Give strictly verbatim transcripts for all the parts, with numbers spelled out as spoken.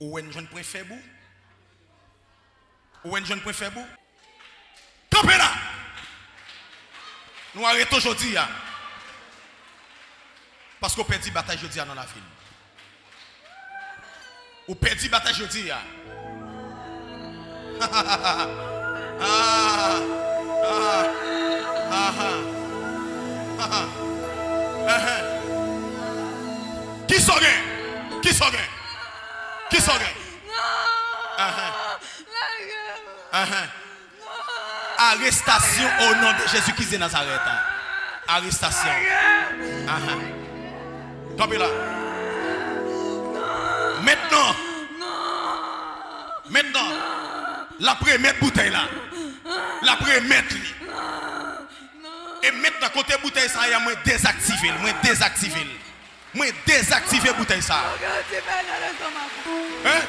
Ou wè n jwenn pwen fèb ou? Ou wè n jwenn pwen fèb ou? Kanpe la! Nou arete w jodi a. Paske w pèdi batay jodi a nan lavi l. Ou pèdi batay jodi a. Ah, ah, ah, ah, ah. Kisa w gen? Kisa w gen? Kisa w gen? Ahan. Ahan. Arestasyon o non de Jezi Kris de Nazarèt. Arestasyon. Ahan. Kanpe la. Mentnan. Mentnan. L ap remèt boutèy la. L ap remèt li. E mentnan, kote boutèy sa a, mwen dezaktive l. Mwen dezaktive l. Mwen dezaktive boutèy sa a. Ou gen yon dife nan lestomak ou. Hein?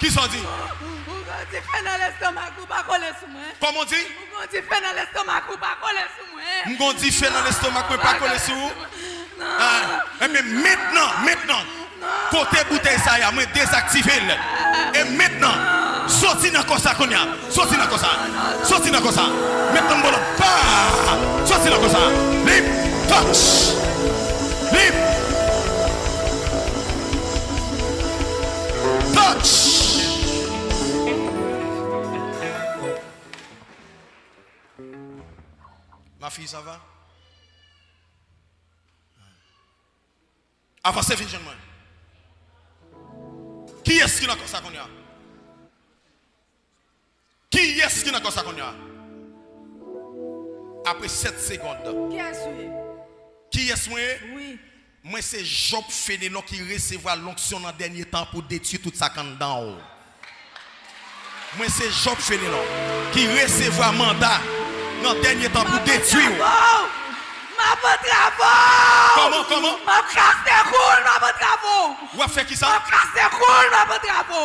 Kisa w di? Ou gen yon dife nan lestomak ou, pa kole sou mwen. Kòman w di? Ou gen yon dife nan lestomak ou, pa kole sou mwen. M gen yon dife nan lestomak mwen, pa kole sou ou? Ah, enben, mentnan, mentnan, kote boutèy sa a, mwen dezaktive l. E mentnan, soti nan kò sa kounye a. Soti nan kò sa. Soti nan kò sa. Mentnan m ba w lòd. Pa! Soti nan kò sa. Lib! Touch! Lib! Touch! Ma fille, ça va? Avanse vin jwenn mwen. Kiyès ki nan kò sa kounye a? Kiyès ki nan kò sa kounye a? Apre sèt segonn. Kiyès ou ye? Kiyès mwen ye? Wi. Mwen se Jòb Fenelon ki resevwa lonksyon nan dènye tan pou detwi tout sa k anndan w. Mwen se Jòb Fenelon ki resevwa manda nan dènye tan pou detwi w. M ap fè travo! Kòman, kòman? M ap kase kou l, m ap fè travo! W ap fè kisa? M ap kase kou l, m ap fè travo!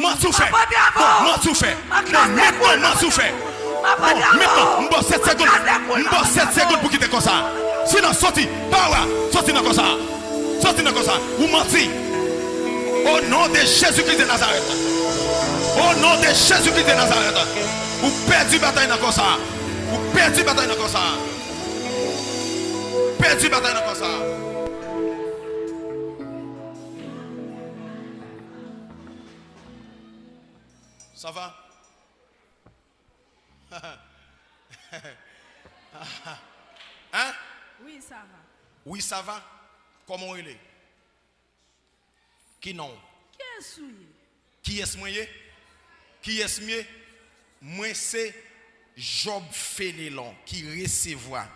Manti w fè. M ap fè travo! Bon, manti w fè. M ap kase kou l, m ap fè travo! Bon, mentnan, manti w fè. Bon, mentnan, m ba w sèt segonn. M ba w sèt segonn pou kite kò sa. Silans, soti. Pawòl, soti nan kò sa. Soti nan kò sa. Ou manti. O non de Jezi Kris de Nazarèt. O non de Jezi Kris de Nazarèt. Ou pèdi batay nan kò sa. Ou pèdi batay nan kò sa. Pèdi batay nan kò sa. Ça va? Hein? Wi, sa va. Wi, sa va. Kòman w rele? Ki non w? Kiyès ou ye? Kiyès mwen ye? Kiyès m ye? Mwen se Jòb Fenelon ki resevwa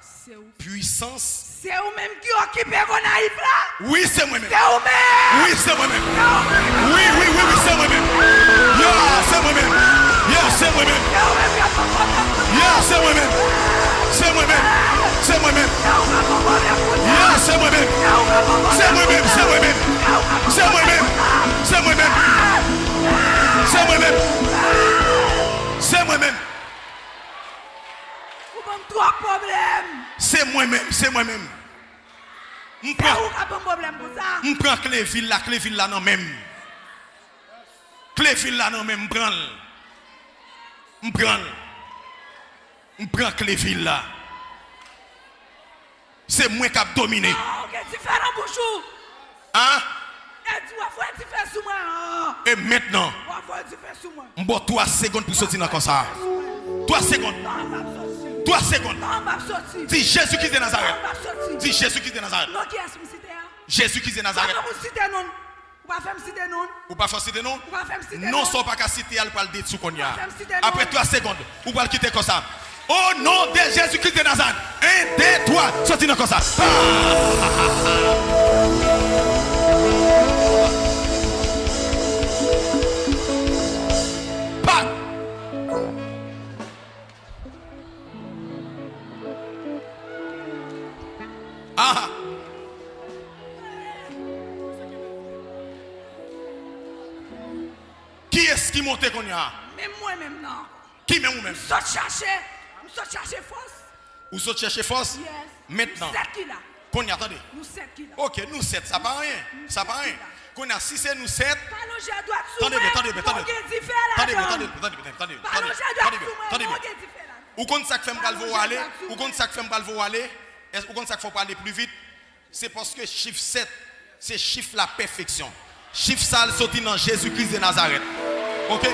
pwisans. Se ou menm ki okipe Gonayiv la? Wi, se mwen menm. Se ou menm. Wi, se mwen menm. Se ou menm. Wi, wi, wi, wi, se mwen menm. Ya, se mwen menm. Ya, se mwen menm. Se ou menm k ap pran kòb nan kounye a. Ya, se mwen menm. Se mwen menm. Se mwen menm. Se ou k ap pran kòb nan kounye a. Ya, se mwen menm. Se mwen menm, se mwen menm. Se mwen menm. Se mwen menm. Se mwen menm. Se mwen menm. Ou ban m twòp pwoblèm. Se mwen menm, se mwen menm. M pran, se ou k ap ban m pwoblèm konsa. M pran kle vil la, kle vil la nan men m. Kle vil la nan men m, m pran l. M pran l. M pran kle vil la. Se mwen k ap domine. Non, ou gen dife nan bouch ou. Hein? E di w ap voye dife sou mwen an. E mentnan, w ap voye dife sou mwen. M ba w twa segonn pou soti nan kò sa. Twa segonn. Non, m ap soti. Twa segonn. Non, m ap soti. Di Jezi Kris de Nazarèt. Non, m ap soti. Di Jezi Kris de Nazarèt. Non, kiyès m site a? Jezi Kris de Nazarèt. Kòman pou site non l? Ou pa fè m site non l. Ou pa fè w site non? Ou pa fè m site non l. Non sa w pa ka site a, l pral detwi w kounye a. Ou pa fè m site non l. Apre twa segonn, ou pral kite kò sa. O non de Jezi Kris de Nazarèt. En, de, twa, soti nan kò sa. Pa! Pa! Aha! Kiyès ki monte kounye a? Menm mwen menm nan. Ki menm ou menm? M sot chache, m sot chache fòs. Ou sot chache fòs? Yes. Mentnan. M sèt ki la. Kounye a, tande. Nou sèt ki la. Ok, nou sèt, sa pa anyen. Sa pa anyen. Kounye a, si se nou sèt, pa lonje dwèt sou mwen, tande byen, tande byen, tande byen. Tande byen, tande byen, tande byen, tande byen, tande byen, tande byen, tande byen, tande byen, tande byen, tande byen. Ou konn sa k fè m pral voye w ale? Ou konn sa k fè m pral voye w ale? Èske ou konn sa k fè w prale pli vit? Se paske chif sèt, se chif lapèfeksyon. Chif sa a l soti nan Jezi Kris de Nazarèt. Ok?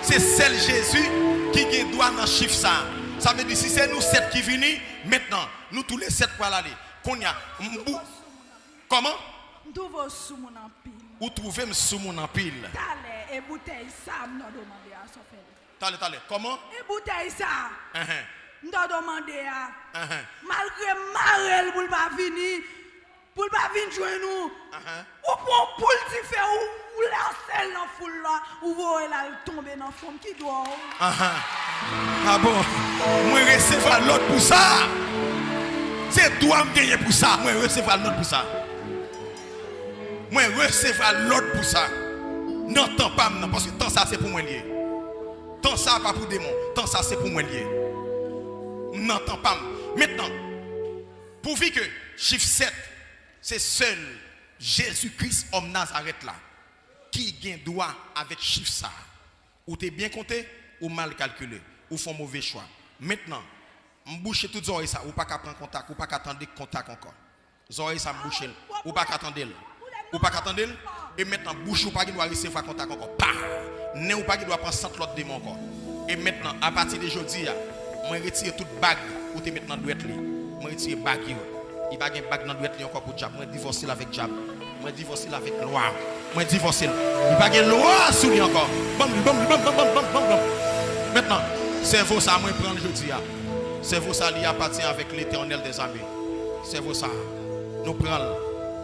Se sèl Jezi ki gen dwa nan chif sa a. Sa vle di, si se nou sèt ki vini, mentnan, nou toulesèt pral ale. Kounye a, m bou-, kòman? M twouve w soumoun anpil. Ou twouve m soumoun anpil. Talè, e boutèy sa m nan do mande a, sa w fè l? Talè, talè. Kòman? E boutèy sa a. Enhen. M ta do mande a. Enhen. Malgre m mare l pou l pa vini, pou l pa vin jwenn ou. Enhen. Ou pran poul dife, ou, ou lanse l nan foul la, ou voye l al tonbe nan fon. Ki dwa w? Enhen. A bon? Mwen resevwa lòd pou sa. Se dwa m genyen pou sa. Mwen resevwa lòd pou sa. Mwen resevwa lòd pou sa. Nan tan pa m nan, paske tan sa se pou mwen l ye. Tan sa pa pou demon. Tan sa se pou mwen l ye. M nan tan pa m. Mentnan, pouvi ke chif sèt, se sèl Jezi Kris, òm Nazarèt la, ki gen dwa avèk chif sa a. Ou te byen konte, ou mal kalkile, ou fè yon move chwa. Mentnan, m bouche tout zòrèy sa, ou pa ka pran kontak, ou pa ka tande kontak ankò. Zòrèy sa m bouche l. Ou pa ka tande l. Ou pa ka tande l. E mentnan, bouch ou pa gen dwa resevwa kontak ankò. Pa! Nen ou pa gen dwa pran sant lòt demon ankò. E mentnan, apati de jodi a, mwen retire tout bag ou te met nan dwèt li. Mwen retire bag yo. Li pa gen bag nan dwèt li ankò pou dyab. Mwen divòse l avèk dyab. Mwen divòse l avèk lwa. Mwen divòse l. Li pa gen lwa sou li ankò. Banm li, banm li, banm, banm, banm, banm, banm, banm. Mentnan, sèvo sa a, mwen pran l jodi a. Sèvo sa a, li apatyen avèk Letènèl dèzame. Sèvo sa a, nou pran l,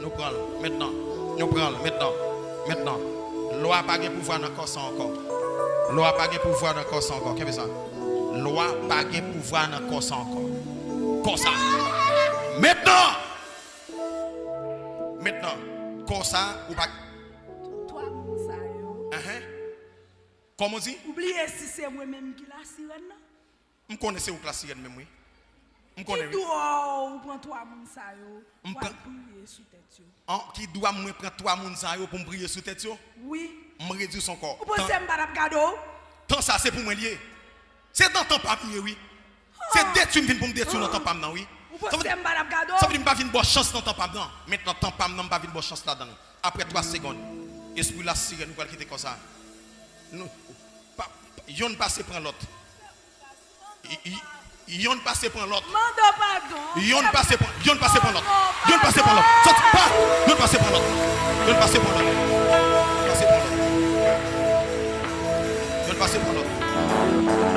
nou pran l, mentnan, nou pran l, mentnan, mentnan. Lwa pa gen pouvwa nan kò sa ankò. Lwa pa gen pouvwa nan kò sa ankò. Kenbe sa. Lwa pa gen pouvwa nan kò sa ankò. Kò sa. Mentnan! Mentnan, kò sa, ou pa. Twa moun sa yo. Enhen. Kòman w di? Ou bliye si se mwen menm ki lasirèn nan? M konnen se ou k lasirèn menm, wi. M konnen, wi. Ki dwa w pran twa moun sa yo, w al priye sou tèt yo? An, ki dwa mwen pran twa moun sa yo pou m priye sou tèt yo? Wi. M redi w sa ankò. Ou panse m pa t ap gade w? Tan sa, se pou mwen l ye. Se nan tan pa m ye, wi. Se detwi m vin pou m detwi w nan tan pa m nan, wi. Ou panse m pa t ap gade w? Sa vle di m pa vin ba w chans nan tan pa m nan. Mentnan, tan pa m nan, m pa vin ba w chans ladan l. Apre twa segonn, espri lasirèn, nou pral kite kò sa. Nou, pa, yonn pase pran lòt. Y-, y-, yonn pase pran lòt. Mande padon. Yonn pase pran, yonn pase pran lòt. Yonn pase pran lòt. Sòti, pa! Yonn pase pran lòt. Yonn pase pran lòt. Pase pran lòt. Yonn pase pran lòt.